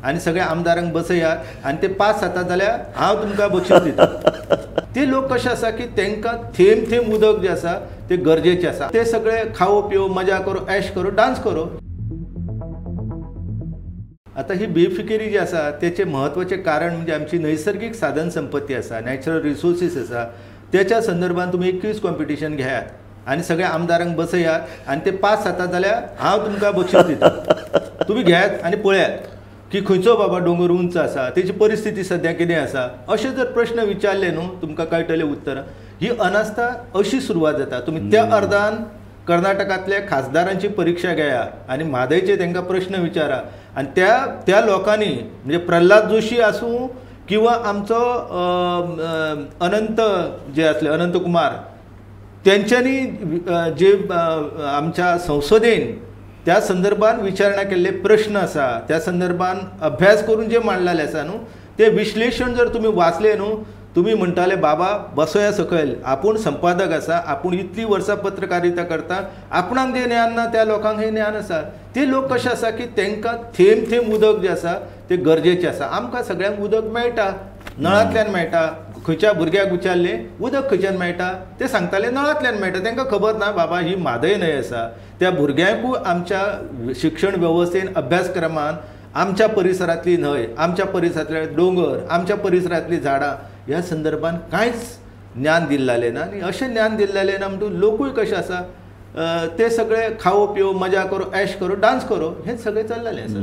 आनी सगळ्या आमदारांक बसयात आनी ते पास जाता जाल्यार हांव तुमकां बक्षीस दिता. ते लोक कशे आसा की तांकां थेंब थेंब उदक जें आसा ते गरजेचें आसा. ते सगळे खाओ पियो मजा करो ऐश करो डांस करो. आतां ही बेफिकिरी जी आसा तेचें म्हत्वाचें कारण म्हणजे आमची नैसर्गीक साधन संपत्ती आसा, नॅचरल रिसोर्सीस आसा, तेच्या संदर्भात तुमी एक क्वीज कॉम्पिटिशन घेयात आनी सगळ्या आमदारांक बसयात आनी ते पास जाता जाल्यार हांव तुमकां बक्षीस दिता. तुमी घेयात आनी पळयात की खंयचो बाबा दोंगर उंच आसा, तेची परिस्थिती सद्या कितें आसा, अशे जर प्रश्न विचारले न्हू तुमकां कळटले उत्तरां. ही अनास्था अशी सुरवात जाता. तुमी त्या अर्दान कर्नाटकांतल्या खासदारांची परिक्षा घेया आनी म्हादयचे तांकां प्रश्न विचारा आनी त्या त्या लोकांनी म्हणजे प्रल्हाद जोशी आसूं किंवा आमचो अनंत जे आसले अनंत कुमार तेंच्यांनी जे आमच्या संसदेन त्या संदर्भान विचारणा केल्ले प्रश्न आसा, त्या संदर्भान अभ्यास करून जे मांडलेले आसा न्हू ते विश्लेशण जर तुमी वाचले न्हू तुमी म्हणटाले बाबा बसोया सकयल, आपूण संपादक आसा, आपूण इतलीं वर्सां पत्रकारिता करता, आपणाक जें ज्ञान ना त्या लोकांक हें ज्ञान आसा. ते लोक कशे आसा की तांकां थेंब थेंब उदक जें आसा तें गरजेचें आसा. आमकां सगळ्यांक उदक मेळटा, नळांतल्यान मेळटा. खंयच्या भुरग्याक विचारलें उदक खंयच्यान मेळटा ते सांगताले नळांतल्यान मेळटा. तांकां खबर ना बाबा ही म्हादय न्हंय आसा. त्या भुरग्यांकूय आमच्या शिक्षण वेवस्थेन अभ्यासक्रमान आमच्या परिसरांतली न्हंय, आमच्या परिसरांतले दोंगर, आमच्या परिसरांतलीं झाडां ह्या संदर्भान कांयच ज्ञान दिल्लें ना. आनी अशें ज्ञान दिल्लें ना म्हणटकूच लोकूय कशे आसा ते सगळे खाओ पियो मजा करो ऐश करो डांस करो हें सगळें चल्लेलें आसा.